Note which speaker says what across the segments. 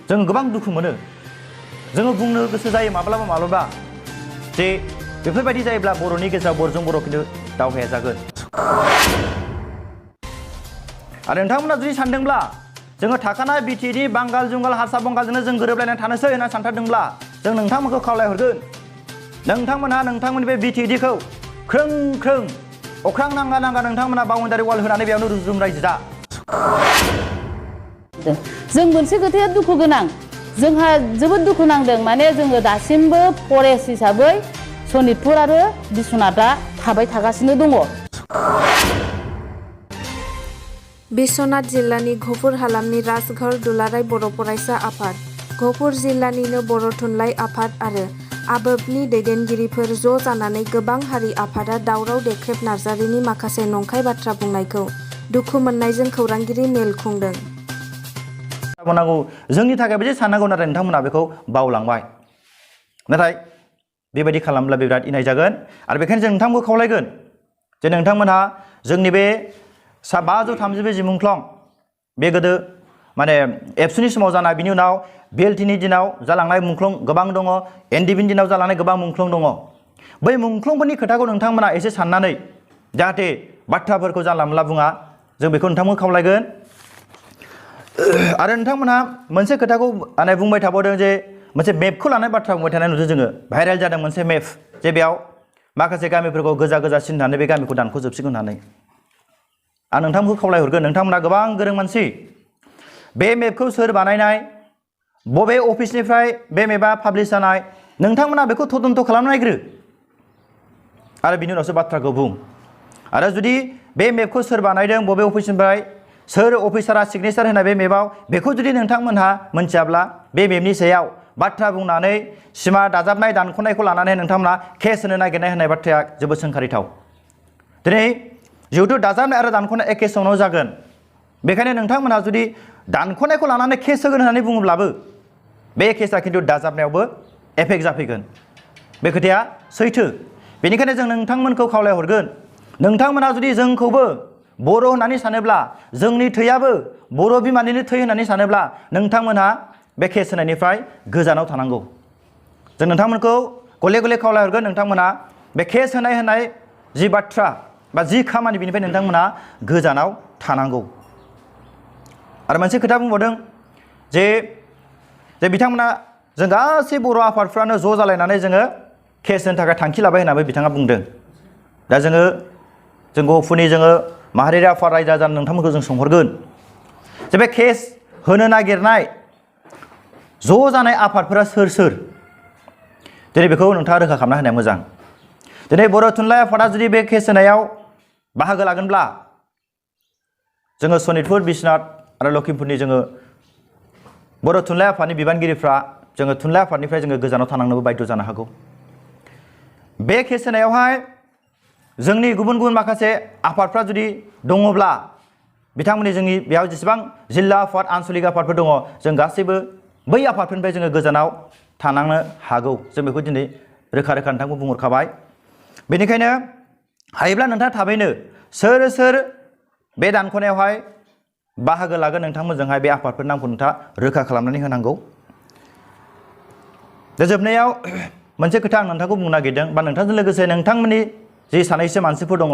Speaker 1: जों गोबां दुखु मोनो जोङो बुंनो गोसो जायो माब्लाबा जे बेफोरबायदि जायोब्ला बर'नि गेजेराव बर'जों बर' खिन्थु दावहाया जागोन आरो नोंथांमोना जुदि सानदोंब्ला जोङो थाखानाय बिटिएडि बांगाल जुंगाल हारसा बंगालजोंनो जों गोरोबलायनानै थानोसै होनना सानथारदोंब्ला जों नोंथांमोनखौ खावलायहरगोन नोंथांमोनहा नोंथांमोननि बे बिटिएडिखौ ख्रों ख्रों अख्रां नांगा नांगा नोंथांमोना बाउन्डारि वाल होनानै बेयावनो रुजुम रायजो जा
Speaker 2: जों मोनसे खोथाया दुखु गोनां जोंहा जोबोद दुखु नांदों माने जोङो दासिमबो फरेस्ट हिसाबै सनितपुर आरो बिस्वनाथआ थाबाय थागासिनो दङ
Speaker 3: बिस्वनाथ जिल्लानि घफुर हालामनि राजघर दुलाराय बर' फरायसा आफाद घफुर जिल्लानिनो बर' थुनलाइ आफाद आरो आबोबनि दैदेनगिरिफोर ज' जानानै गोबां हारि आफादा दावराव देख्रेब नार्जारिनि माखासे नंखाय बाथ्रा बुंनायखौ दुखु मोननायजों खौरांगिरि मेल खुंदों
Speaker 1: जोंनि थाखाय बिदि साननांगौ नाथाय नोंथांमोना बेखौ बावलांबाय नाथाय बेबायदि खालामब्ला बिराद इनाय जागोन आरो बेखायनो जों नोंथांखौ खावलायगोन जे नोंथांमोनहा जोंनि बे 532 जि मुंख्लं बे गोदो माने एबसुनि समाव जानाय बिनि उनाव बिएलटिनि दिनाव जालांनाय मुंख्लं गोबां दङ एनडिबिनि दिनाव जालांनाय गोबां मुंख्लं दङ बै मुंख्लंफोरनि खोथाखौ नोंथांमोना एसे साननानै जाहाथे बाथ्राफोरखौ जानला मोनला बुङा जों बेखौ नोंथांमोनखौ खावलायगोन आरो नोंथांमोनहा मोनसे खोथाखौ माने बुंबाय थाबावदों जे मोनसे मेपखौ लानाय बाथ्रा बुंबाय थानाय नुदों जोङो भाइरेल जादों मोनसे मेप जे बेयाव माखासे गामिफोरखौ गोजा गोजा सिन होनानै बे गामिखौ दानख'जोबसिगोन होननानै आं नोंथांमोनखौ खावलायहरगोन नोंथांमोना गोबां गोरों मानसि बे मेपखौ सोर बानायनाय बबे अफिसनिफ्राय बे मेपआ पाब्लिश जानाय नोंथांमोना बेखौ तदन्त खालामनो नायग्रो आरो बिनि उनावसो बाथ्राखौ बुं आरो जुदि बे मेपखौ सोर बानायदों बबे अफिसनिफ्राय सोर अफिसारा सिगनेचार होनाय बे मेपआव बेखौ जुदि नोंथांमोनहा मोनथियाब्ला बे मेपनि सायाव बाथ्रा बुंनानै सिमा दाजाबनाय दानख'नायखौ लानानै नोंथांमोना केस होनो नागिरनाय होननाय बाथ्राया जोबोद सोंखारिथाव दिनै जिहेतु दाजाबनाय आरो दानख'नाय एखे समावनो जागोन बेखायनो नोंथांमोनहा जुदि दानख'नायखौ लानानै केस होगोन होननानै बुङोब्लाबो बे केसआ खिन्थु दाजाबनायावबो एफेक्ट जाफैगोन बे खोथाया सैथो बेनिखायनो जों नोंथांमोनखौ खावलायहरगोन नोंथांमोना जुदि जोंखौबो बर' होननानै सानोब्ला जोंनि थैयाबो बर' बिमानिनो थै होननानै सानोब्ला नोंथांमोनहा बे केस होनायनिफ्राय गोजानाव थानांगौ जों नोंथांमोनखौ गले गले खावलायहरगोन नोंथांमोना बे केस होनाय जि बाथ्रा बा जि खामानि बेनिफ्राय नोंथांमोना गोजानाव थानांगौ आरो मोनसे खोथा बुंबावदों जे बिथांमोना जों गासै बर' आफादफ्रानो ज' जालायनानै जोङो केस होनो थाखाय थांखि लाबाय होननानै बिथाङा बुंदों दा जों गफुरनि जोङो माहारियारि आफाद रायजो राजा नोंथांमोनखौ जों सोंहरगोन जे बे केस होनो नागिरनाय ज' जानाय आफादफोरा सोर दिनै बेखौ नोंथाङा रोखा खालामना होनाया मोजां दिनै बर' थुनलाइ आफादा जुदि बे केस होनायाव बाहागो लागोनब्ला जोङो सनितपुर बिस्वनाथ आरो लखिमपुरनि जोङो बर' थुनलाइ आफादनि बिबानगिरिफ्रा जोङो थुनलाइ आफादनिफ्राय जोङो गोजानाव थानांनोबो बाध्य जानो हागौ बे केस होनायावहाय जोंनि गुबुन गुबुन माखासे आफादफ्रा जुदि दङब्ला बिथांमोननि जोंनि बेयाव जेसेबां जिल्ला आफाद आन्चलिक आफादफोर दङ जों गासैबो बै आफादफोरनिफ्राय जोङो गोजानाव थानांनो हागौ जों बेखौ दिनै रोखा रोखा नोंथांखौ बुंहरखाबाय बेनिखायनो हायोब्ला नोंथाङा थाबैनो सोर बे दानख'नायावहाय बाहागो लागोन नोंथांमोनजोंहाय बे आफादफोर नामखौ नोंथाङा रोखा खालामनानै होनांगौ दा जोबनायाव मोनसे खोथा आं नोंथांखौ बुंनो नागिरदों बा नोंथांजों लोगोसे नोंथांमोननि जि सानैसो मानसिफोर दङ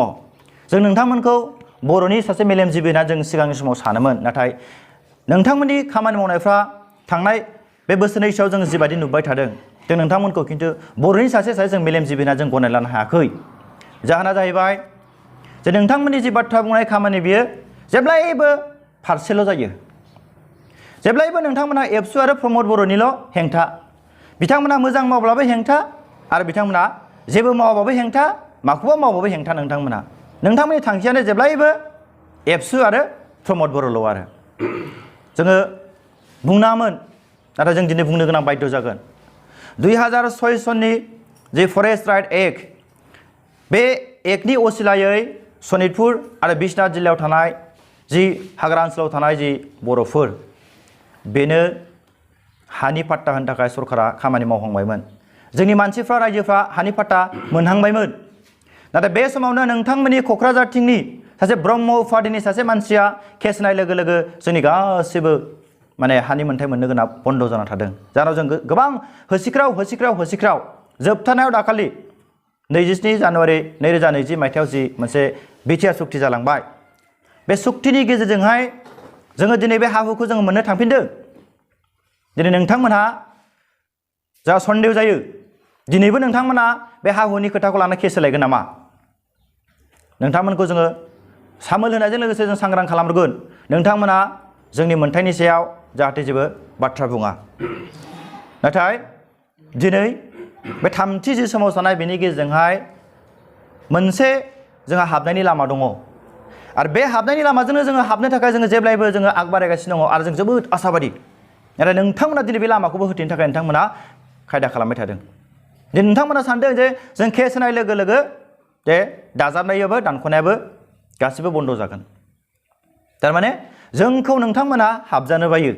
Speaker 1: जों नोंथांमोनखौ बर'नि सासे मेलेमजिबि होनना जों सिगांनि समाव सानोमोन नाथाय नोंथांमोननि खामानि मावनायफ्रा थांनाय बे बोसोरनैसोआव जों जिबायदि नुबाय थादों जों नोंथांमोनखौ खिन्थु बर'नि सासे जों मेलेमजिबि होनना जों गनायना लानो हायाखै जाहोना जाहैबाय जे नोंथांमोननि जि बाथ्रा बुंनाय खामानि बियो जेब्लायबो फारसेल' जायो जेब्लायबो नोंथांमोनहा एबसु आरो प्रमद बर'निल' हेंथा बिथांमोना मोजां मावब्लाबो हेंथा आरो बिथांमोना जेबो मावाबाबो हेंथा माखौबा मावबाबो हेंथा नोंथांमोननि थांखियानो जेब्लायबो एबसु आरो प्रमद बर'ल' आरो जोङो बुंनामोन नाथाय जों दिनै बुंनो गोनां बाध्य जागोन 2006 सननि जि फरेस्ट राइट एक्ट बे एक्टनि असिलायै सनितपुर आरो बिस्वनाथ जिल्लायाव थानाय जि हाग्रा ओनसोलाव थानाय जि बर'फोर बेनो हानि पाट्टा होनो थाखाय सरकारा खामानि मावहांबायमोन जोंनि मानसिफ्रा रायजोफ्रा हानि पाट्टा मोनहांबायमोन नाथाय बे समावनो नोंथांमोननि क'क्राझारथिंनि सासे ब्रह्म उपाधिनि सासे मानसिया केस होनाय लोगो लोगो जोंनि गासैबो माने हानि मोन्थाय मोननो गोनां बन्द जाना थादों जाहोनाव जों गोबां होसिख्राव जोबथानायाव दाखालि 27 जानुवारि 2020 मायथाइयाव जि मोनसे बिटिआर सुक्ति जालांबाय बे सुक्तिनि गेजेरजोंहाय जोङो दिनै बे हा-हुखौ जोङो मोननो थांफिनदों दिनै नोंथांमोनहा जा सन्देह जायो दिनैबो नोंथांमोना बे हा-हुनि खोथाखौ लाना केस होलायगोन नामा नोंथांमोनखौ जोङो सामोल होनायजों लोगोसे जों सांग्रां खालामगोन नोंथांमोना जोंनि मोन्थायनि सायाव जाहाथे जेबो बाथ्रा बुङा नाथाय दिनै बे थामथि जि सोमावसारनाय बेनि गेजेरजोंहाय मोनसे जोंहा हाबनायनि लामा दङ आरो बे हाबनायनि लामाजोंनो जोङो हाबनो थाखाय जोङो जेब्लायबो जोङो आग बारायगासिनो दङ आरो जों जोबोद आसाबादि नाथाय नोंथांमोना दिनै बे लामाखौबो होथेनो थाखाय नोंथांमोना खायदा खालामबाय थादों दिनै नोंथांमोना सानदों जे जों केस होनाय लोगो लोगो जे दाजाबनायाबो दानख'नायाबो गासिबो बन्द जागोन थारमाने जोंखौ नोंथांमोना हाबजानो बायो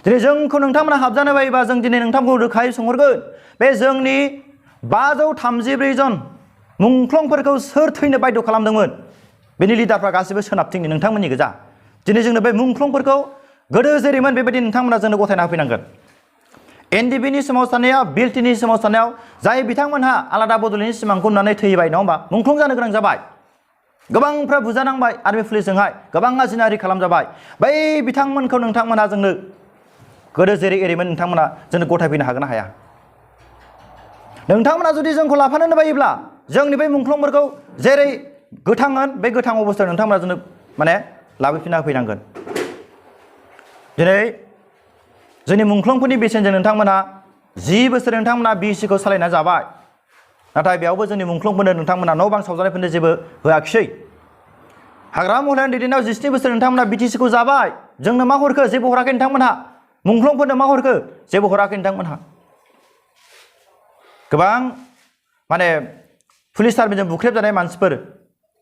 Speaker 1: दिनै जोंखौ नोंथांमोना हाबजानो बायोबा जों दिनै नोंथांखौ रोखायै सोंहरगोन बे जोंनि 534 जन मुंख्लंफोरखौ सोर थैनो बाध्य खालामदोंमोन बेनि लिडारफ्रा गासिबो सोनाबथिंनि नोंथांमोननि गोजा दिनै जोंनो बे मुंख्लंफोरखौ गोदो जेरैमोन बेबायदि नोंथांमोना जोंनो गथायना होफैनांगोन एनडिपिनि सोमावसारनायाव बिएलटिनि सोमावसारनायाव जाय बिथांमोनहा आलादा बड'लेण्डनि सिमांखौ नुनानै थैबाय नङा होमबा मुंख्लं जानो गोनां जाबाय गोबांफ्रा बुजानांबाय आर्मि पुलिसजोंहाय गोबां आजिनारि खालामजाबाय बै बिथांमोनखौ नोंथांमोना जोंनो गोदो जेरै एरैमोन नोंथांमोना जोंनो गथायफैनो हागोन ना हाया नोंथांमोना जुदि जोंखौ लाफानो बायोब्ला जोंनि बै मुंख्लंफोरखौ जेरै गोथांमोन बे गोथां अबस्थायाव नोंथांमोना जोंनो माने लाबोफिनना होफैनांगोन दिनै जोंनि मुंख्लंफोरनि बेसेनजों नोंथांमोना 10 बोसोर नोंथांमोना बिसिखौ सालायना जाबाय नाथाय बेयावबो जोंनि मुंख्लंफोरनो नोंथांमोना न' बां सावजानायफोरनो जेबो होआखिसै हाग्रामा महिलानि दैदेननायाव 17 बोसोर नोंथांमोना बिटिसिखौ जाबाय जोंनो मा हरखो जेबो हराखै नोंथांमोनहा मुंख्लंफोरनो मा हरखो जेबो हराखै नोंथांमोनहा गोबां माने पुलिस आर्मिजों बुख्रेबजानाय मानसिफोर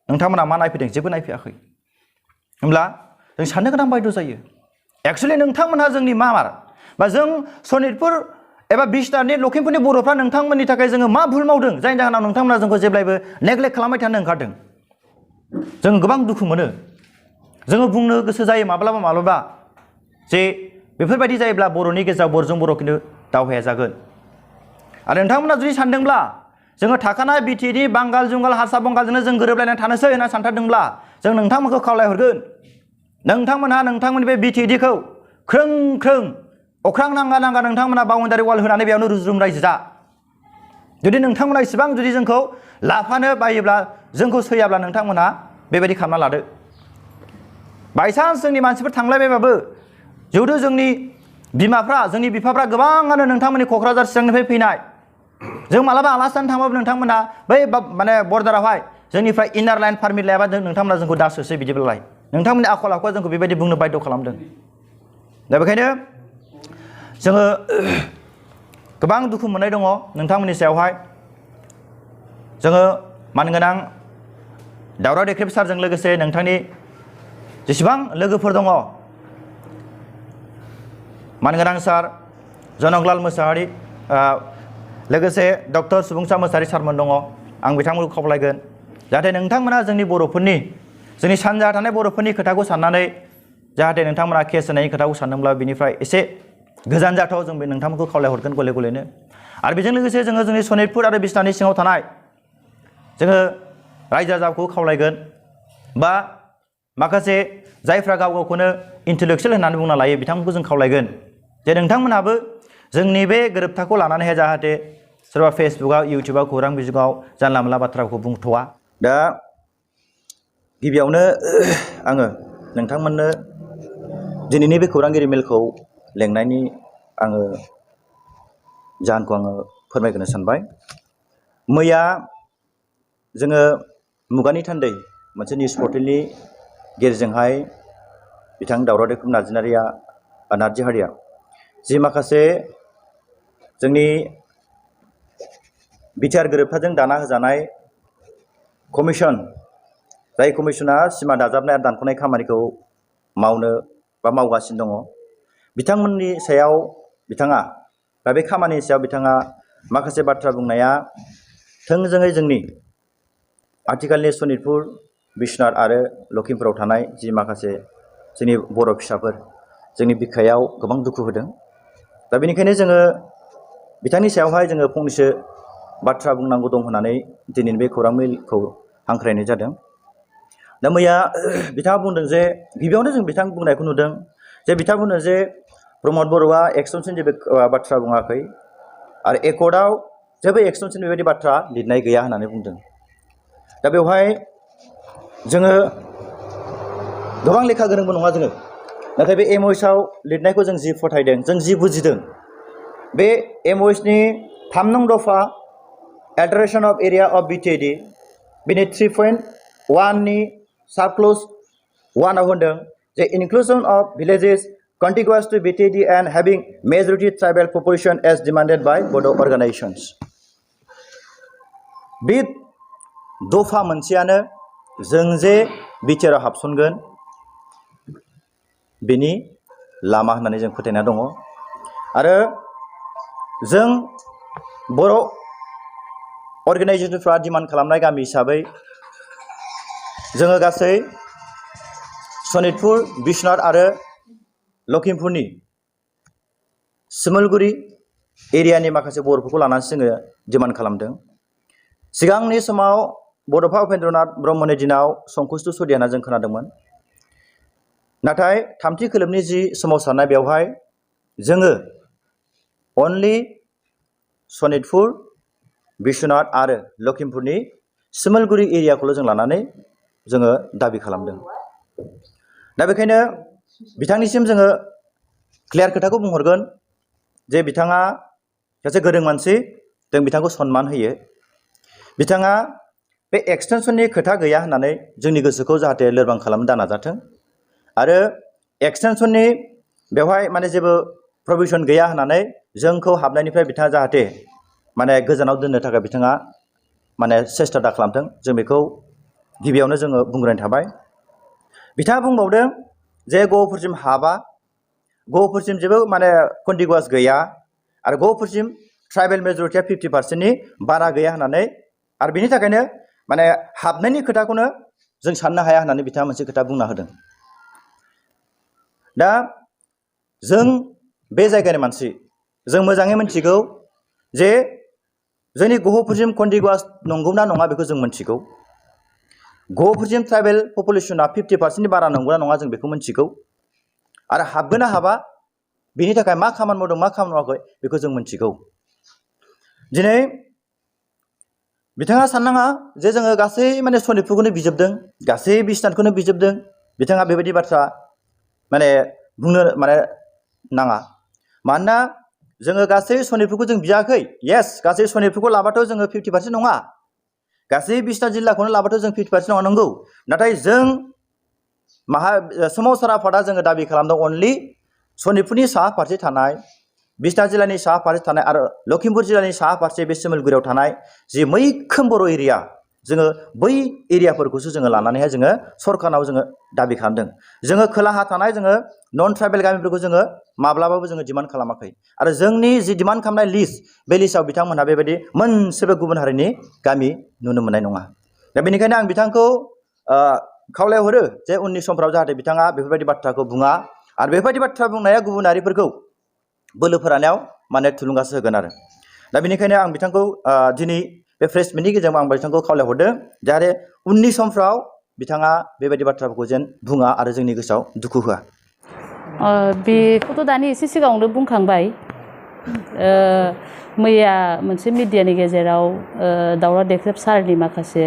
Speaker 1: नोंथांमोना मा नायफैदों जेबो नायफैयाखै होमब्ला जों साननो गोनां बायद' जायो एक्सुवेलि नोंथांमोनहा जोंनि मामार बा जों सनितपुर एबा बिसनाथनि लखिमपुरनि बर'फ्रा नोंथांमोननि थाखाय जोङो मा भुल मावदों जायनि जाहोनाव नोंथांमोना जोंखौ जेब्लायबो नेग्लेक्ट खालामबाय थानो ओंखारदों जों गोबां दुखु मोनो जोङो बुंनो गोसो जायो माब्लाबा जे बेफोरबायदि जायोब्ला बर'नि गेजेराव बर'जों बर' खिन्थु दावहाया जागोन आरो नोंथांमोना जुदि सानदोंब्ला जोङो थाखानाय बिटिएडनि बांगाल जुंगाल हारसा बंगालजोंनो जों गोरोबलायनानै थानोसै होनना सानथारदोंब्ला जों नोंथांमोनखौ खावलायहरगोन नोंथांमोनहा नोंथांमोननि बे बिटिएडखौ ख्रों ख्रों अख्रां नांगा नांगा नोंथांमोना बाउन्डारि वाल होनानै बेयावनो रुजुरुम रायजो जा जुदि नोंथांमोना इसेबां जुदि जोंखौ लाफानो बायोब्ला जोंखौ सैयाब्ला नोंथांमोनहा बेबायदि खालामना लादो बायसान्स जोंनि मानसिफोर थांलायबायबाबो जुदि जोंनि बिमाफ्रा जोंनि बिफाफ्रा गोबाङानो नोंथांमोननि क'क्राझार चिरांनिफ्राय फैनाय जों मालाबा आलासि जानो थांबाबो नोंथांमोना बै माने बर्डारावहाय जोंनिफ्राय इनार लाइन पारमिट लायाबा नोंथांमोना जोंखौ दासोसै बिदिब्लालाय नोंथांमोननि आखल आखुआ जोंखौ बेबायदि बुंनो बाध्य खालामदों दा बेखायनो जोङो गोबां दुखु मोननाय दङ नोंथांमोननि सायावहाय जोङो मानगोनां दावराव देख्रेब सारजों लोगोसे नोंथांनि जेसेबां लोगोफोर दङ मानगोनां सार जनकलाल मोसाहारि लोगोसे डक्टर सुबुंसा मोसाहारि सारमोन दङ आं बिथांमोनखौ खावलायगोन जाहाथे नोंथांमोना जोंनि बर'फोरनि जोंनि सानजा थानाय बर'फोरनि खोथाखौ साननानै जाहाथे नोंथांमोना केस होनायनि खोथाखौ सानदोंब्ला बिनिफ्राय एसे गोजान जाथाव जों बे नोंथांमोनखौ खावलायहरगोन गले गलेनो आरो बेजों लोगोसे जोङो जोंनि सनितपुर आरो बिसनाथनि सिङाव थानाय जोङो रायजो राजाखौ खावलायगोन बा माखासे जायफ्रा गाव गावखौनो इन्टेलेक्सुयेल होननानै बुंना लायो बिथांमोनखौ जों खावलायगोन जे नोंथांमोनहाबो जोंनि बे गोरोबथाखौ लानानैहाय जाहाथे सोरबा फेसबुकआव इउटुबाव खौरां बिजोङाव जानला मोनला बाथ्राखौ बुंथ'वा दा गिबियावनो आङो नोंथांमोननो दिनैनि बे खौरांगिरि मेलखौ लेंनायनि आङो जाहोनखौ आङो फोरमायग्रोनो सानबाय मैया जोङो मुगानि थान्दै मोनसे निउस पर्टेलनि गेजेरजोंहाय बिथां दावराव देख्रेब नार्जिहारिया जि माखासे जोंनि बिटिआर गोरोबथाजों दाना होजानाय कमिसन जाय कमिसना सिमा दाजाबनाय आरो दानख'नाय खामानिखौ मावनो बा मावगासिनो दङ बिथांमोननि सायाव बिथाङा बा बे खामानिनि सायाव बिथाङा माखासे बाथ्रा बुंनाया थोंजोङै जोंनि आथिखालनि सनितपुर बिश्वनाथ आरो लखिमपुराव थानाय जि माखासे जोंनि बर' फिसाफोर जोंनि बिखायाव गोबां दुखु होदों। दा बेनिखायनो जोङो बिथांनि सायावहाय जोङो फंनैसो बाथ्रा बुंनांगौ दं होननानै दिनैनि बे खौरां मेलखौ हांख्रायनाय जादों। दा मैया बिथाङा बुंदों जे गिबियावनो जों बिथां बुंनायखौ नुदों जे बिथाङा बुंदों जे प्रमद बर'आ एक्सटेनसन जेबो बाथ्रा बुङाखै आरो एकर्डआव जेबो एक्सटेनसन बेबायदि बाथ्रा लिरनाय गैया होननानै बुंदों। दा बेवहाय जोङो गोबां लेखा गोरोंबो नङा जोङो, नाथाय बे MOHआव लिरनायखौ जों जि फोथायदों, जों जि बुजिदों, बे MOHनि 3 नं दफा एल्टारेशन अफ एरिया अफ BTAD बेनि 3.1 नि साब क्लज 1 आव होनदों जे inclusion of villages contiguous to BTAD and having majority tribal population as demanded by Bodo organizations. बे दफा मोनसेयानो जों जे बिटिआरआव हाबसनगोन बेनि लामा होननानै जों फोथायना दङ। आरो जों बर' अर्गानाइजेसनफ्रा डिमान्ड खालामनाय गामि हिसाबै जोङो गासै सनितपुर, बिश्वनाथ आरो लखिमपुरनि सिमलगुरि एरियानि माखासे बर'फोरखौ लानानैसो जोङो डिमान्ड खालामदों। सिगांनि समाव बड'फा उपेन्द्रनाथ ब्रह्मनि दिनाव संकुस्तु सदिया होनना जों खोनादोंमोन। नाथाय थामथि खोलोबनि जि सोमावसारनाय बेवहाय जोङो अनलि सनितपुर, बिश्वनाथ आरो लखिमपुरनि सिमलगुरि एरियाखौल' जों लानानै जोङो दाबि खालामदों। दा बेखायनो बिथांनिसिम जोङो क्लियार खोथाखौ बुंहरगोन जे बिथाङा सासे गोरों मानसि, जों बिथांखौ सनमान होयो। बिथाङा बे एक्सटेनसननि खोथा गैया होननानै जोंनि गोसोखौ जाहाथे लोरबां खालामनो दानाजाथों आरो एक्सटेनसननि बेवहाय माने जेबो प्रभिजन गैया होननानै जोंखौ हाबनायनिफ्राय बिथाङा जाहाथे माने गोजानाव दोननो थाखाय बिथाङा माने सेस्था दा खालामथों, जों बेखौ गिबियावनो जोङो बुंग्रोनाय थाबाय। बिथाङा बुंबावदों जे गहपुरसिम हाबा, गहपुरसिम जेबो माने कन्टिगुवास गैया आरो गहपुरसिम ट्राइबेल मेजरिटिया 50%नि बारा गैया होननानै आरो बिनि थाखायनो माने हाबनायनि खोथाखौनो जों साननो हाया होननानै बिथाङा मोनसे खोथा बुंना होदों। दा जों बे जायगानि मानसि, जों मोजाङै मिथिगौ जे जोंनि गहपुरसिम कन्टिगुवास नंगौना नङा बेखौ जों मिथिगौ। गहपुरसिम ट्राइबेल पपुलेसना 50%नि बारा नंगौना नङा जों बेखौ मिथिगौ। आरो हाबगोन ना हाबा बेनि थाखाय मा खामानि मावदों मा खामानि मावाखै बेखौ जों मिथिगौ। दिनै बिथाङा साननाङा जे जोङो गासै माने सनितपुरखौनो बिजोबदों, गासै बिश्वनाथखौनो बिजोबदों, बिथाङा बेबायदि बाथ्रा माने बुंनो माने नाङा। मानोना जोङो गासै सनितपुरखौ जों बियाखै। येस, गासै सनितपुरखौ लाबाथ' जोङो 50% नङा, गासै बिश्वनाथ जिल्लाखौनो लाबाथ' जों 50% नङा, नंगौ। नाथाय जों सोमावसार आफादा जोङो दाबि खालामदों अनलि सनितपुरनि साहा फारसे थानाय, बिश्वनाथ जिल्लानि साहा फारसे थानाय आरो लखिमपुर जिल्लानि साहा फारसे बे सिमलगुरियाव थानाय जि मैखोम बर' एरिया, जोङो बै एरियाफोरखौसो जोङो लानानैहाय जोङो सरकारनाव जोङो दाबि खालामदों। जोङो खोलाहा थानाय जोङो नन ट्राइबेल गामिफोरखौ जोङो माब्लाबाबो जोङो डिमान्ड खालामाखै आरो जोंनि जि डिमान्ड खालामनाय लिस्ट, बे लिस्टआव बिथांमोनहा बेबायदि मोनसेबो गुबुन हारिनि गामि नुनो मोननाय नङा। दा बेनिखायनो आं बिथांखौ खावलायहरो जे उननि समफ्राव जाहाथे बिथाङा बेफोरबायदि बाथ्राखौ बुङा आरो बेफोरबायदि बाथ्रा बुंनाया गुबुनारिफोरखौ बोलो फोरानायाव माने थुलुंगासो होगोन आरो। दा बेनिखायनो आं बिथांखौ दिनै बे प्रेस मिटनि गेजेरजों आं बिथांखौ खावलायहरदों जाहाथे उननि समफ्राव बिथाङा बेबायदि बाथ्राफोरखौ जेन बुङा आरो जोंनि गोसोआव दुखु होआ।
Speaker 2: बेखौथ' दानि एसे सिगाङावनो बुंखांबाय। मैया मोनसे मिडियानि गेजेराव दावरा देख्रेब सारनि माखासे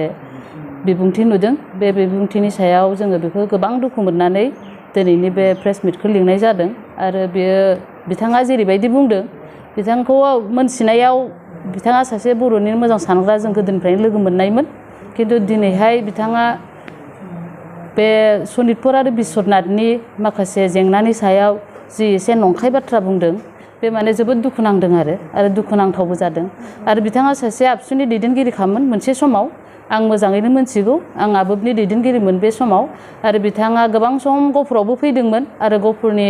Speaker 2: बिबुंथि नुदों। बे बिबुंथिनि सायाव जोङो बेखौ गोबां दुखु मोननानै दिनैनि बे प्रेस मिटखौ लिंनाय जादों। आरो बेयो बिथाङा जेरैबायदि बुंदों, बिथांखौ मोनथिनायाव बिथाङा सासे बर'नि मोजां सानग्रा, जों गोदोनिफ्रायनो लोगो मोननायमोन। खिन्थु दिनैहाय बिथाङा बे सनितपुर आरो बिश्वनाथनि माखासे जेंनानि सायाव जि एसे नंखाय बाथ्रा बुंदों, बे माने जोबोद दुखु नांदों आरो दुखुनांथावबो जादों। आरो बिथाङा सासे आबसुनि दैदेनगिरिखामोन मोनसे समाव, आं मोजाङैनो मोनथिगौ। आं आबोबनि दैदेनगिरिमोन बे समाव। आरो बिथाङा गोबां सम गहपुरावबो फैदोंमोन आरो गहपुरनि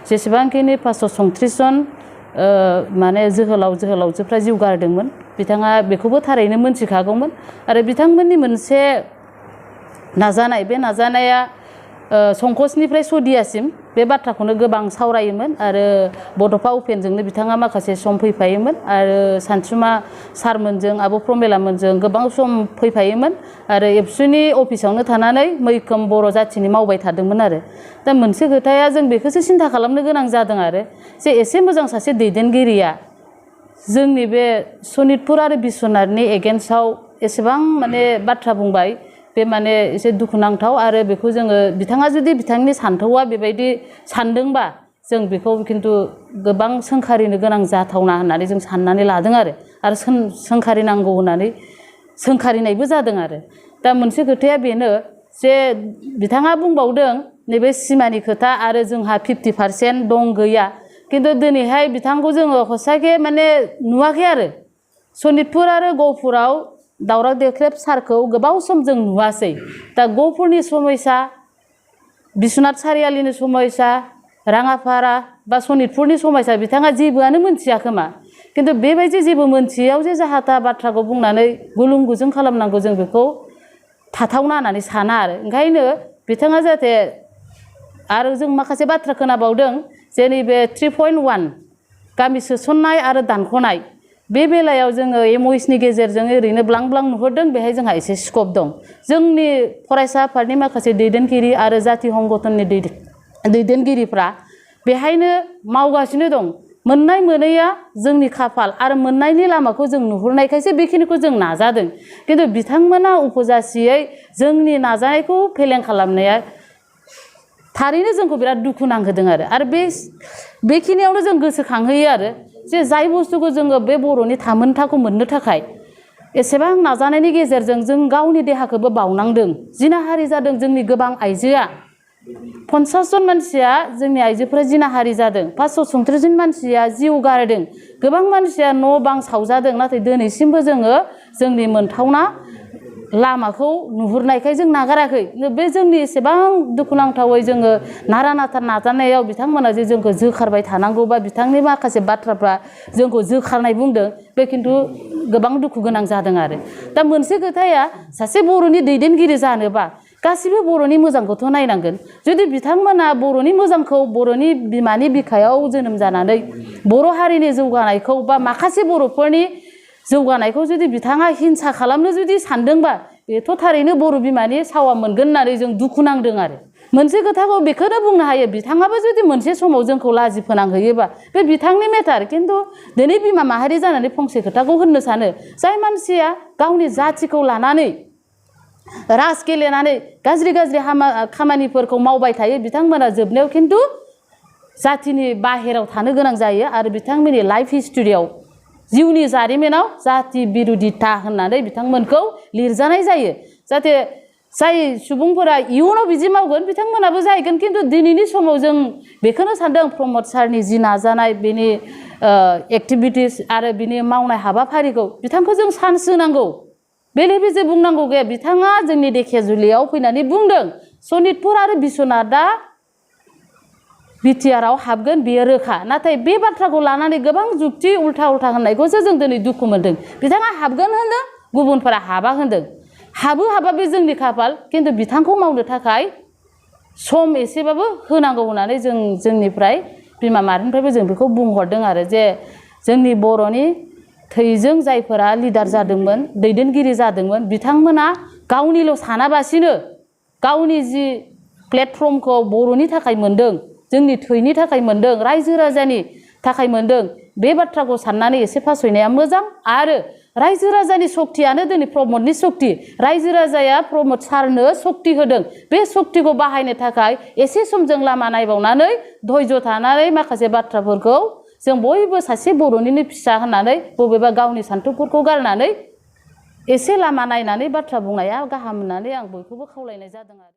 Speaker 2: जेसेबांखिनि 536 जन माने जोहोलावजोफ्रा जिउ गारदोंमोन, बिथाङा बेखौबो थारैनो मोनथिखागौमोन। आरो बिथांमोननि मोनसे नाजानाय, बे नाजानाया संकसनिफ्राय सदियासिम बे बाथ्राखौनो गोबां सावरायोमोन आरो बड'फा उपेनजोंनो बिथाङा माखासे सम फैफायोमोन आरो सानसुमा सारमोनजों आब' प्रमेलामोनजों गोबां सम फैफायोमोन आरो एबसुनि अफिसावनो थानानै मैखोम बर' जाथिनि मावबाय थादोंमोन आरो दा मोनसे खोथाया जों बेखौसो सिन्था खालामनो गोनां जादों आरो जे एसे मोजां सासे दैदेनगिरिया जोंनि बे सनितपुर आरो बिश्वनाथनि एगेन्स्टआव एसेबां माने बाथ्रा बुंबाय बे माने एसे दुखुनांथाव आरो बेखौ जोङो बिथाङा जुदि बिथांनि सान्थौआ बेबायदि सानदोंबा जों बेखौ खिन्थु गोबां सोंखारिनो गोनां जाथावना होननानै जों साननानै लादों आरो सोंखारिनांगौ होननानै सोंखारिनायबो जादों आरो दा मोनसे खोथाया बेनो जे बिथाङा बुंबावदों नैबे सिमानि खोथा आरो जोंहा 50% दं गैया खिन्थु दिनैहाय बिथांखौ जोङो हसाके माने नुवाखै आरो सनितपुर आरो गहपुराव दावराव देख्रेब सारखौ गोबाव सम जों नुवासै दा गहपुरनि समयसा बिश्वनाथ सारियालिनि समयसा राङापारा बा सनितपुरनि समयसा बिथाङा जेबोआनो मोनथिया खोमा खिन्थु बेबायदि जेबो मोनथियाव जे जाहाथा बाथ्राखौ बुंनानै गुलुं गुजुं खालामनांगौ जों बेखौ थाथावना होननानै साना आरो ओंखायनो बिथाङा जाहाथे आरो जों माखासे बाथ्रा खोनाबावदों जे नैबे 3.1 गामि सोसननाय आरो दानख'नाय बे बेलायाव जोङो एमअइसनि गेजेरजों ओरैनो ब्लां ब्लां नुहुरदों बेहाय जोंहा एसे स्कप दं जोंनि फरायसा आफादनि माखासे दैदेनगिरि आरो जाथि संगठननि दैदेनगिरिफ्रा बेहायनो मावगासिनो दं मोननाय मोनैया जोंनि खाफाल आरो मोननायनि लामाखौ जों नुहुरनायखायसो बेखिनिखौ जों नाजादों खिन्थु बिथांमोना उपजासियै जोंनि नाजानायखौ फेलें खालामनाया थारैनो जोंखौ बिराद दुखु नांहोदों आरो बेखिनियावनो जों गोसोखांहोयो आरो जे जाय बुस्थुखौ जोङो बे बर'नि थामोनथाखौ मोननो थाखाय एसेबां नाजानायनि गेजेरजों जों गावनि देहाखौबो बावनांदों जिनाहारि जादों जोंनि गोबां आइजोआ 50 जन मानसिया जोंनि आइजोफोरा जिनाहारि जादों 537 जन मानसिया जिउ गारदों गोबां मानसिया न' बां सावजादों नाथाय दिनैसिमबो जोङो जोंनि मोनथावना लामाखौ नुहुरनायखाय जों नागाराखै बे जोंनि एसेबां दुखुनांथावै जोङो नारा नाथा नाजानायाव बिथांमोना जे जोंखौ जोखारबाय थानांगौ बा बिथांनि माखासे बाथ्राफ्रा जोंखौ जोखारनाय बुंदों बे खिन्थु गोबां दुखु गोनां जादों आरो दा मोनसे खोथाया सासे बर'नि दैदेनगिरि जानोबा गासिबो बर'नि मोजांखौथ' नायनांगोन जुदि बिथांमोना बर'नि मोजांखौ बर'नि बिमानि बिखायाव जोनोम जानानै बर' हारिनि जौगानायखौ बा माखासे बर'फोरनि जौगानायखौ जुदि बिथाङा हिंसा खालामनो जुदि सानदोंबा बेथ' थारैनो बर' बिमानि सावा मोनगोन होननानै जों दुखु नांदों आरो मोनसे खोथाखौ बेखौनो बुंनो हायो बिथाङाबो जुदि मोनसे समाव जोंखौ लाजि फोनांहैयोबा बे बिथांनि मेटार खिन्थु दिनै बिमा माहारि जानानै फंसे खोथाखौ होननो सानो जाय मानसिया गावनि जाथिखौ लानानै राज गेलेनानै गाज्रि खामानिफोरखौ मावबाय थायो बिथांमोना जोबनायाव खिन्थु जाथिनि बाहेराव थानो गोनां जायो आरो बिथांमोननि लाइफ हिस्टरियाव जिउनि जारिमिनाव जाति बिरुदिता होननानै बिथांमोनखौ लिरजानाय जायो जाहाथे जाय सुबुंफोरा इयुनाव बिदि मावगोन बिथांमोनाबो जाहैगोन खिन्थु दिनैनि समाव जों बेखौनो सानदों प्रमद सारनि जि नाजानाय बेनि एक्टिभिटिस आरो बिनि मावनाय हाबाफारिखौ बिथांखौ जों चान्स होनांगौ बेले बेजे बुंनांगौ गैया बिथाङा जोंनि धेकियाजुलियाव फैनानै बुंदों सनितपुर आरो बिश्वनाथआ बिटिआरआव हाबगोन बेयो रोखा नाथाय बे बाथ्राखौ लानानै गोबां जुक्ति उल्था होननायखौसो जों दिनै दुखु मोनदों बिथाङा हाबगोन होनदों गुबुनफोरा हाबा होनदों हाबा बे जोंनि खाफाल खिन्थु बिथांखौ मावनो थाखाय सम एसेबाबो होनांगौ होननानै जों जोंनिफ्राय बिमा माहारिनिफ्रायबो जों बेखौ बुंहरदों आरो जे जोंनि बर'नि थैजों जायफोरा लिडार जादोंमोन दैदेनगिरि जादोंमोन बिथांमोना गावनिल' सानाबासिनो गावनि जि प्लेटफर्मखौ बर'नि थाखाय मोनदों जोंनि थैनि थाखाय मोनदों रायजो राजानि थाखाय मोनदों बे बाथ्राखौ साननानै एसे फासयनाया मोजां आरो रायजो राजानि सक्तियानो दिनै प्रमदनि सक्ति रायजो राजाया प्रमद सारनो सक्ति होदों बे सक्तिखौ बाहायनो थाखाय एसे समजों लामा नायबावनानै धैर्य थानानै माखासे बाथ्राफोरखौ जों बयबो सासे बर'निनो फिसा होननानै बबेबा गावनि सान्थौफोरखौ गारनानै एसे लामा नायनानै बाथ्रा बुंनाया गाहाम होननानै आं बयखौबो खावलायनाय जादों आरो